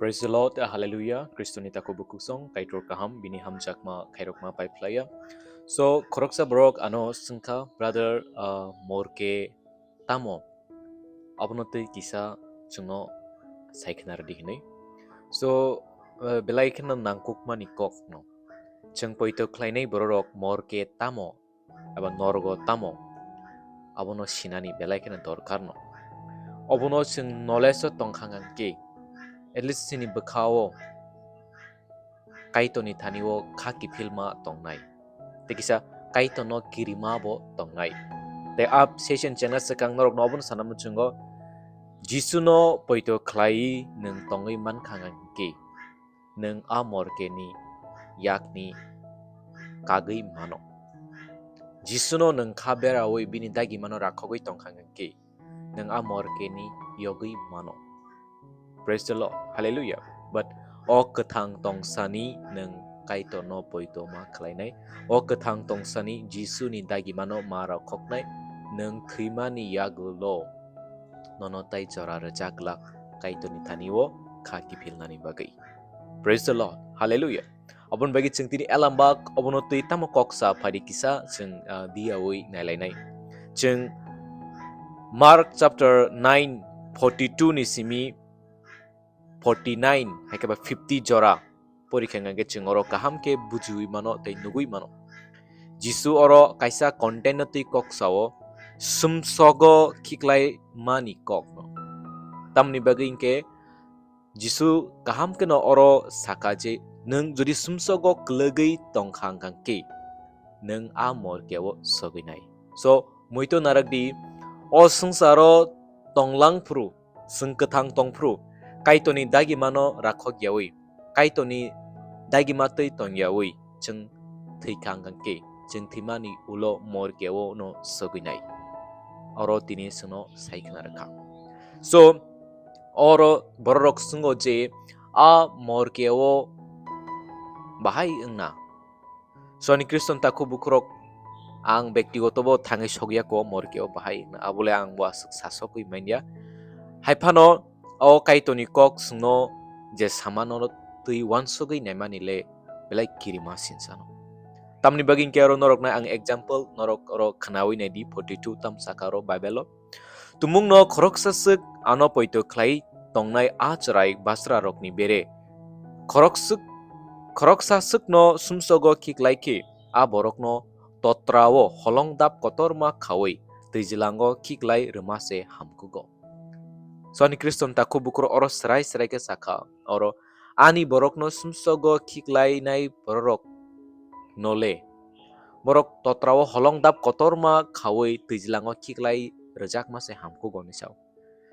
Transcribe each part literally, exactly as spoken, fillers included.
Praise the Lord, hallelujah. Kristoni takhuk bukhuk song, Kaitor kaham, bini hamjakma khairokma pai phlaiya. So, khoroksa borok ano swngkha, "Brother, uh, morke tamo?" Abono twi kisa chwngno sai khna rwdi hinwi. So, uh, belai kheno nangkukmani kok no. Chwng poito khlainai bororok morke tamo eba norgo tamo, abono sinani belai kheno dorkar no. Obono chwng knowledge o tongkha hwnkhe, at least chini bwkha o Kaitorni thani o kha kiphilma tongnai. Tei kisa Kaitorno kirima bo tongnai. Tei a session chengna swkang norokno obono sana muchungo, Jisuno poito khlaiwi nwng tongwi mankha hwnkhe, nwng a morkeni yakni kagwi mano. Jisuno nwng kha berawi bini dagimano rakhogwi tongkha hwnkhe, nwng a morkeni yogwi mano. Praise the Lord. Hallelujah. But o kwthang tongsani nwng Kaitorno poito ma khlainai. O kwthang tongsani Jisuni dagimano ma rakhoknai. Nwng thwimani yagulo nono tai jora rwjak glak Kaitorni thani o kha kiphilnani bagwi. Praise the Lord. Hallelujah. Aboni bagwi chwng tini elambak obono twi tamo kok sa phadi kisa chwng, ah, diyawi nailainai. Chwng Mark chapter nine forty two ni simi forty nine hai khe ba fifty jora porikha hwnkhe chwng oro kaham khe bujiwi mano tei nugwi mano. Jisu oro kaisa content no twi kok sao, sumsogo khiklai mani kok no. Tamni bagwi hwnkhe Jisu kaham kheno oro saka je, "Nwng jodi sumsogo kwlwgwi tongkha hwnkha khe, nwng a morkeo sogwi nai." So, muitu narwk di, o swngcharo tonglang phuru, chwng kwthang tong phuru, Kaitorni dagimano rakhok yawi, Kaitorni dagima twi tong yawi, chwng thwikha hwnkha khe, chwng thwimani ulo morkeo no sogwi nai. Oro tini chwngno sai khna rwkha. So, oro bororok swngo je, a morkeo bahai wngna. Soni Kriston takhuk bukhurok ang bektigoto bo thangwi sokya ko morkeo bahai wngna. Abole ang bo aswk sasokwi manya. Hai phano o Kaitorni kok chwngno je samano twi uansugwi naimani le belai kirima sinsano. Tamni bagwi hwnkhe oro norokno ang example norok oro khnawi naidi forty two tam saka oro Bible o. Tumungno khoroksa swk ano poito khlai tongnai a chwrai basrarokni bere. Khorokswk, khoroksa swkno sumsogo khiklai khe a borokno totrao holong dap kotorma khaui twijlango khiklai rwma se hamkugo. Soni Kriston takhuk bukhur oro srai srai khe sakha, oro ani borokno sumsogo khiklainai bororok nole. Borok totrao holong dap kotorma khaui twijlango khiklai rwjakma se hamkugo hinwi sao.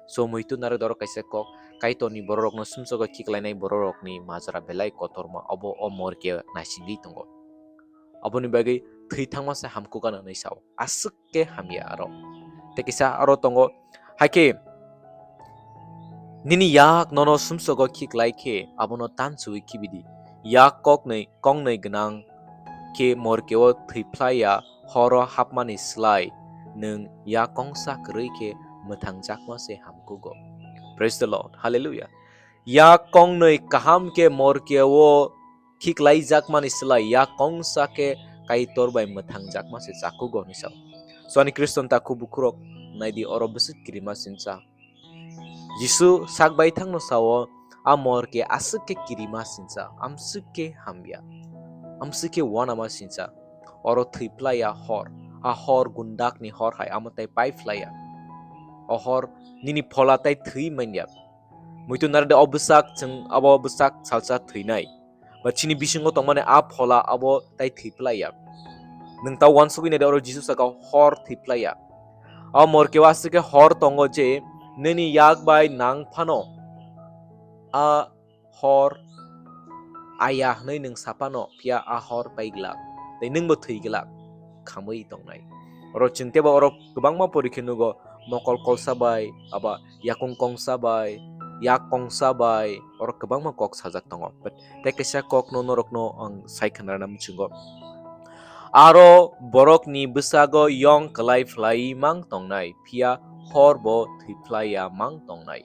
So muitu narwk doro kaisa kok, Kaitorni bororokno sumsogo khiklainai bororokni majra belai kotorma, obo o morke naisingwi tongo. Aboni bagwi thwi thangma se hamkukano hinwi sao. Aswk khe hamya aro. Tei kisa aro tongo, hai khe nini yak nono sumsogo khiklai khe abono tansuwi khibidi. Yak koknwi, kongnwi gwnang khe morkeo thwi phlaiya, horo hapmani slai nwng yak kongsa kwrwi khe mwthangjakma se hamkugo. Praise the Lord. Hallelujah. Yak kongnwi kaham khe morkeo khiklaijakmani slai yak kongsa khe Kaitor bai mwthangjakma se chakugo hinwi sao. So ani Kriston takhuk bukhurok naidi oro bwswk kirima sinsa. Jisu sak baithangno sao, a morke aswk khe kirima sinsa, amswk khe hamya, amswk khe uanama sinsa. Oro thwi phlaiya hor, a hor gundakni hor hai amo tai pai phlaiya. O hor nini phola tai thwi manya. Muitu narwk de o bwsak chwng abo bwsak salsa thwinai. Ba chini bisingo tongmani a phola abo tai thwi phlaiya. Nwng ta uansugwi naidi oro Jisu saka hor thwi phlaiya. A morkeo aswk khe hor tongo je nini yak bai nang phano a hor aya hwnwi nwng saphano phiya a hor pai glak tei nwngbo thwi glak khamwi tongnai. Oro chwng teibo oro kwbangma porikhe nugo mokol kolsa bai aba yakung kongsa bai, yak kongsa bai, oro kwbangma kok sajak tongo. But tei kaisa kokno norokno ang sai khna rwna muchungo. Aro borokni bwsago yong kwlai phlai mang tongnai, phiya hor bo thwi phlai ya mang tongnai.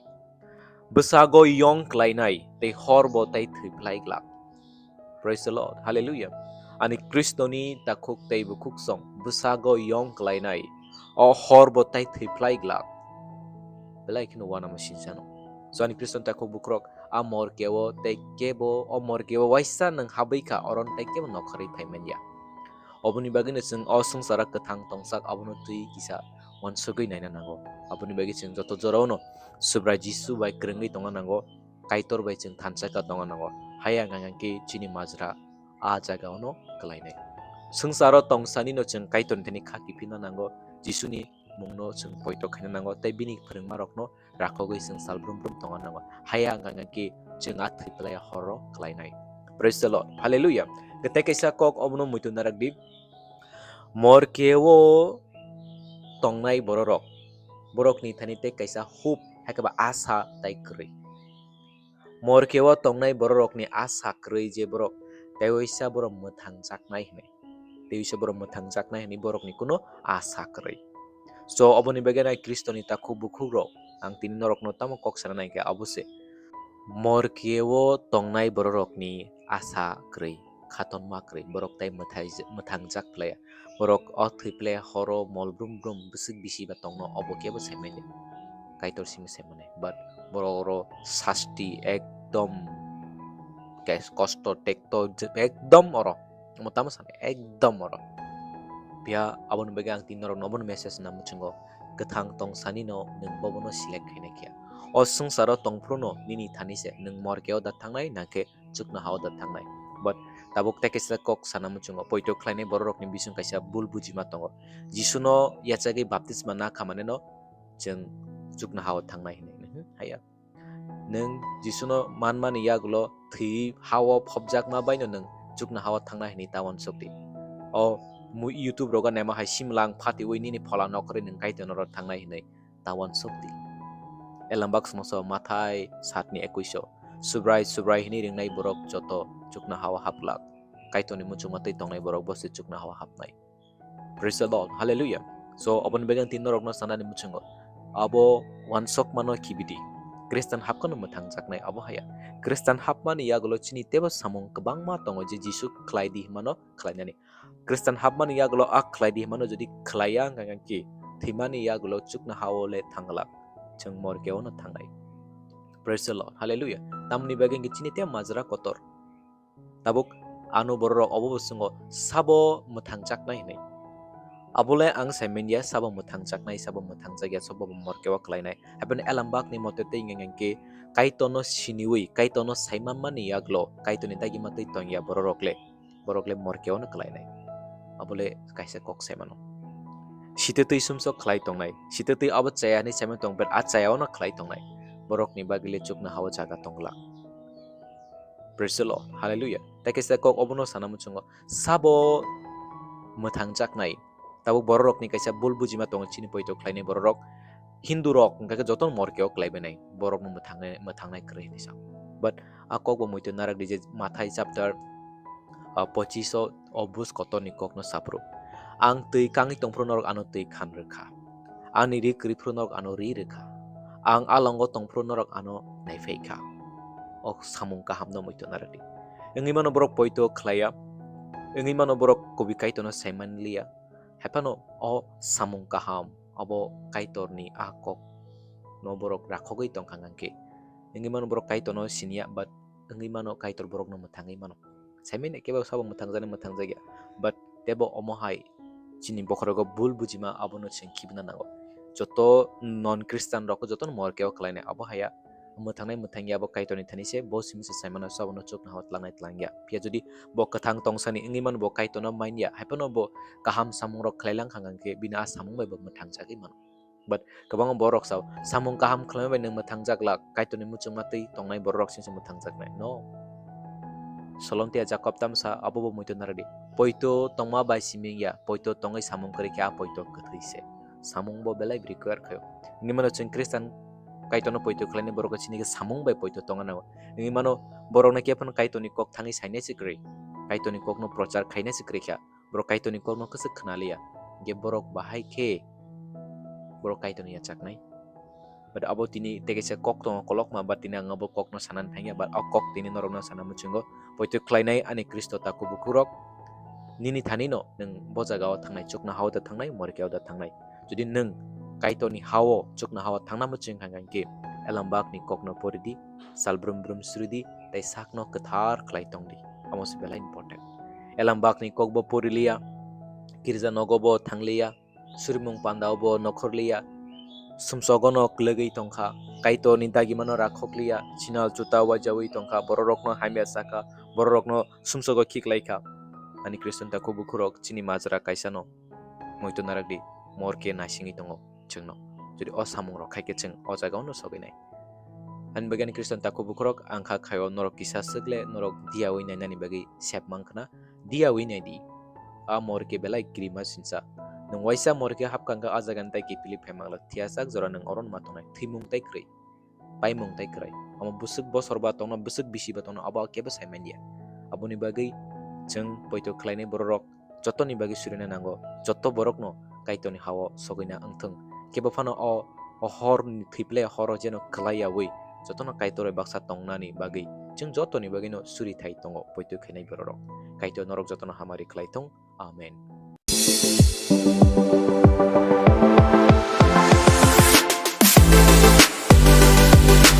Bwsago yong klainai tei hor bo tei thwi phlai glak. Praise the Lord. Hallelujah. Ani Khristoni takhuk tei bukhuksong bwsago yong klainai, o hor bo tei thwi phlai glak. Belai kheno uanama sinsano. So ani Khristoni takhuk bukhurok, a morkeo tei kebo, o morkeo waisa nwng habwi kha, oro tei kebo nokharwi phai manya. Oboni bagwino chwng o swngcharo kwthang tongsak, abono twi kisa uansugwi naina nango. Aboni bagwi chwng joto jorao no Subrai Jisu bai kwrwngwi tongna nango, Kaitor bai chwng thansa kha tongna nango. Haya hwnkha khe chini majra a jaga ono kwlainai. Swngcharo tongsanino chwng Kaitorni thani kha kiphilna nango, Jisuni mungno chwng poito khaina nango, tei bini phwrwngmarokno rakhogwi chwng sal brum brum tongna nango. Haya hwnkha khe chwng a thwi phlai horo kwlainai. Praise the Lord. Hallelujah. Tei kaisa kok obono muitu narak di. Morkeo tongnai bororok, borokni thani tei kaisa hope, hai khe ba asa tai kwrwi. Morkeo tongnai bororokni asa kwrwi je borok tei waisa borok mwthangjaknai hwnwi. Tei waisa borok mwthangjaknai hwnwi borokni kuno asa kwrwi. So, oboni bagwi nai Khristoni takhuk bukhukrok, ang tini norokno tamo kok sana nai khe abo se. Morkeo tongnai bororokni asa kwrwi, khatonma kwrwi, borok tei mwthai-, mwthangjak phlaiya. Borok o thwi phlaiya horo mol brum brum bwswk bisi ba tongno obo kebo saimanya. Kaitor simi saimanya. But borok oro sasti ekdom kes-, kosto tekto je-, ekdom oro. Omo tamo sana ekdom oro. Phiya aboni bagwi ang tini norokno obono message na muchungo. Kwthang tongsanino nwng bobono select khainai khe. O swngcharo tongphruno nini thani se nwng morkeo da thangnai nangkhe chuknohao da thangnai. But tabuk tei kaisa kok sana muchungo, poito khlainai bororokni bising kaisa bul bujima tongo. Jisuno yachagwi baptisma na khamanino chwng chuknohao thangnai hinwi. Mhm, haiya. Nwng Jisuno manmani yagulo thwi hao phobjakma baino nwng chuknohao thangnai hinwi ta uansukdi. O mu-, YouTube rogo naima hai simlang phatiwi nini phola nokhorwi nwng Kaitorno ro thangnai hinwi ta uansukdi. Elambak songso Mathai satni ekuiso. Subrai, Subrai hinwi ringnai borok joto chuknohao haplak. Kaitorni muchungma twi tongnai borok bo se chuknohao hapnai. Praise the Lord. Hallelujah. So, oboni bagwi ang tini norokno sanani muchungo. Abo uansukmano kibidi. Khristan hapkano mwthangjaknai abo haya. Khristan hapmani yagulo chini teibo samung kwbangma tongo je Jisu khlai di hwnmano khlainani. Khristan hapmani yagulo a khlai di hwnmano jodi khlaiya hwnkha khe thwimani yagulo chuknohao le thanglak. Chwng morkeono thangnai. Praise the Lord. Hallelujah. Tamni bagwi hwnkhe chini tei majra kotor. Tabuk ano bororok obo bo swngo, sabo mwthangjaknai hinwi. Abole ang sai manya, sabo mwthangjaknai, sabo mwthangjakya, sabo bo morkeo khlainai. Haibeno elambakni mote tei wngya hwnkhe Kaitorno siniwi, Kaitorno saimanmani yagulo, Kaitorni dagima twi tongya bororok le, borok le morkeono khlainai. Abole kaisa kok saimano. Sitwtwi sumsok khlai tongnai, sitwtwi abo chaya hinwi saimano tong, but a chayaono khlai tongnai. Borokni bagwi le chuknohao jaga tongla. Praise the Lord. Hallelujah. Tei kaisa kok obono sana muchungo. Sabo mwthangjaknai. Tabuk bororokni kaisa bul bujima tongo chini poito khlainai bororok. Hindu rok hwnkha khe jotono morkeo khlaibainai. Borokno mwthangnai, mwthangnai kwrwi hinwi sa. But a kok bo muitu narak di je Mathai chapter, ah, pochiso o bus kotorni kokno saphuru. Ang twi kangwi tongphuru norok ano twi khan rwkha. Ani ri kwrwi phuru norok ano ri rwkha. Ang alongo tongphuru norok ano naiphai kha. O samung kahamno muitu narwkdi. Wngwi mano borok poito khlaiya. Wngwi mano borok kubui Kaitorno saimanliya. Haiphano o samung kaham abo Kaitorni a kokno borok rakhogwi tongkha hwnkhe. Wngwi mano borok Kaitorno siniya, but wngwi mano Kaitor borokno mwthangwi mano. Saimanya kebo sabo mwthangjaknai mwthangjakya. But teibo omo hai chini bokhorogo bul bujima abono chwng khibina nango. Joto non Christian rokno jotono morkeo khlainai abo haya mwthangnai mwthangya abo Kaitorni thani se, bo simi se saimano sabo no chuknohao tlangnai tlangya. Phiya jodi bo kwthang tongsani wngwi mano bo Kaitorno manya, haiphano bo kaham samung rok khlai lang kha hwnkhe bini a samung bai bo mwthangjagwi mano. But kwbangma borok sao, samung kaham khlaima bai nwng mwthangjak lak, Kaitorni muchungma twi tongnai borok singsa mwthangjaknai. No. Solomtia Jakob tamsa abo bo muitu narwkdi. Poito tongma bai simi wngya, poito tongwi samung kwrwi khe a poito kwthwi se. Samung bo belai bwrwi kwar khaio. Wngwi mano chwng Khristan Kaitorno poito khlainai borok chini khe samung bai poito tongna nango. Wngwi mano borokno khe phano Kaitorni kok thangwi sainai se kwrwi. Kaitorni kokno prochar khainai se kwrwi kha. Borok Kaitorni kokno kwswk khna liya, hwnkhe borok bahai khe borok Kaitorni yachaknai. But abo tini tei kaisa kok tongo kolokma, but tini ang abo kokno sanani thangya, but o kok tini norokno sana muchungo. Poito khlainai ani Khristo takhuk bukhukrok, nini thanino nwng bo jagao thangnai, chuknohao da thangnai, morikeo da thangnai. Jodi nwng Kaitorni hao, chuknohao thangna muchung kha hwnkhe, elambakni kokno poridi, sal brum brum suridi, tei sakno kwthar khlai tongdi. Amo se belai important. Elambakni kokbo poriliya, girja nogobo thangliya, surimung pandaobo nokhorliya, sumsogono kwlwgwi tongkha, Kaitorni dagimano rakhokliya, sinal chuta wajawi tongkha, bororokno hamya sakha, bororokno sumsogo khiklaikha. Ani Khristo takhuk bukhukrok, chini majra kaisano muitu narakdi, morke naisingwi tongo chwngno. Jodi o samungrok khaikhe chwng o jagao no sogwinai. Ani bagwi ani Khristo takhuk bukhukrok, ang kha khaio norok kisa swkle, norok diyawi nainani bagwi sep mankha na, diyawi naidi. A morke belai kirima sinsa. Nwng waisa morke hapkha hwnkhe a jagani tai kiphilwi phaimangla, thiyajak jora nwng oro ma tongnai, thwimung tai kwrwi, paimung tai kwrwi. Omo bwswk bosor ba tongno, bwswk bisi ba tongno, abo kebo sai manliya. Aboni bagwi chwng poito khlainai bororok jotoni bagwi surina nango, joto borokno Kaitorni hao sogwina wngthung. Kebo phano o, o horni thwiple horo jeno kwlai yaui jotono Kaitor bai baksa tongnani bagwi chwng jotoni bagwino suri thai tongo poito khainai bororok. Kaitor norok jotono hamari khlai thung. Amen.